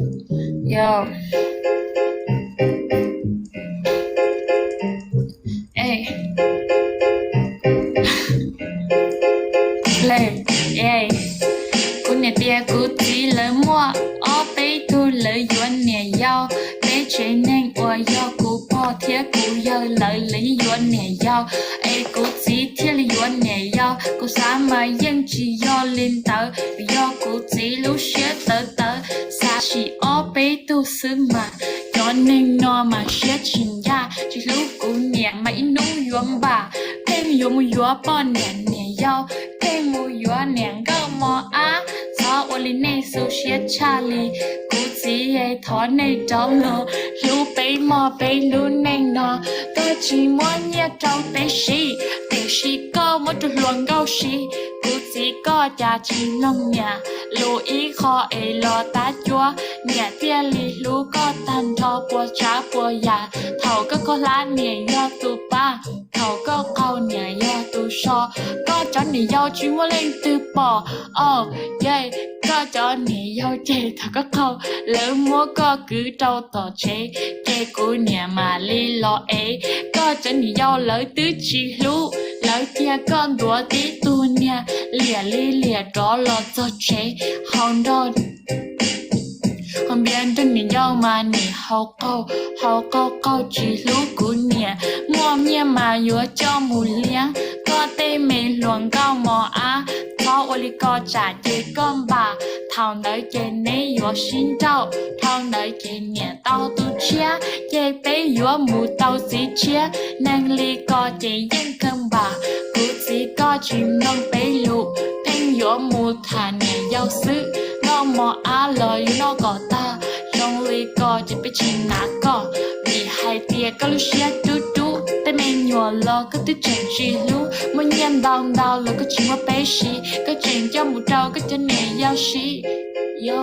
Yo. Kuv niam thiab kuv txiv lawv muaj ob peb tug, lawv yuav niam yau. Peb tsev neeg uas yog kuv pog thiab kuv yawg lawv, lawv yuav niam yau, es kuv txiv thiaj li yuav niam yau. Kuv xav mas yeej tsis yog li ntawd, yog kuv txiv lub siab tawv tawv, xav sim ob peb tug xwb mas. Cov neeg no mas siab tsis ncaj, tsis hlub kuv niam mas ib hnub yuav npam. Pheej yuav mus yuav poj niam niam yau, pheej mus yuav niam nkauj mos ab. Txhob ua li, nej xu siab tshaj li. Kuv txiv es, thov nej rov los hlub peb mog, peb lub neej no. Koj tsis muab nyiaj rau peb siv, tiam sis koj muab rau hluas nkauj siv. Kuv txiv koj cas tsis mloog niam lus ib qho es los tab cuab, niam thiaj li hlub koj tag nrho puas tsav puas yam. Thaum koj kho hlab niam yog tus pab, thaum koj qaug niam yog tus so. Koj cov niam yau tsis muaj leej twg pom os. Koj cov niam yau ces thaum koj qaug, lawv muab koj kwv rau tom tsev, ces kuv niam mam li los ev. Koj cov niam yau lawv twb tsis hlub, lawv cia koj ntuav tib tug niag liam li liam rov los txog tsev. Hauv nrog haus npias nrog niam yau mas nim haus qaug, haus qaug qaug tsis hlub kuv niam. Muaj nyiaj mas yuav coj mus liab, koj tej me hluas nkauj mos ab. Txhob ua li ko tsam ces koj npam, thaum ntawd ces neb yuav sib nrauj. Dhau ntawd ces niam tau tus tshiab, ces peb yuav mus tau txiv tshiab. Neeg li ko ces yeej kawg npam, kuv txiv koj tsis mloog peb lus, pheej yuav mus tham niam yau xwb. Noj mos ab los yuav noj kom tag, zoo li ko ces peb tsis hnav koj, vim hais tias koj lub siab dub dub. Tej me nyuam los koj twb tseem tsis hlub, muaj nyiaj ntau ntau los koj tsis muab peb siv, koj tseem coj mus rau koj cov niam yau siv. Yo.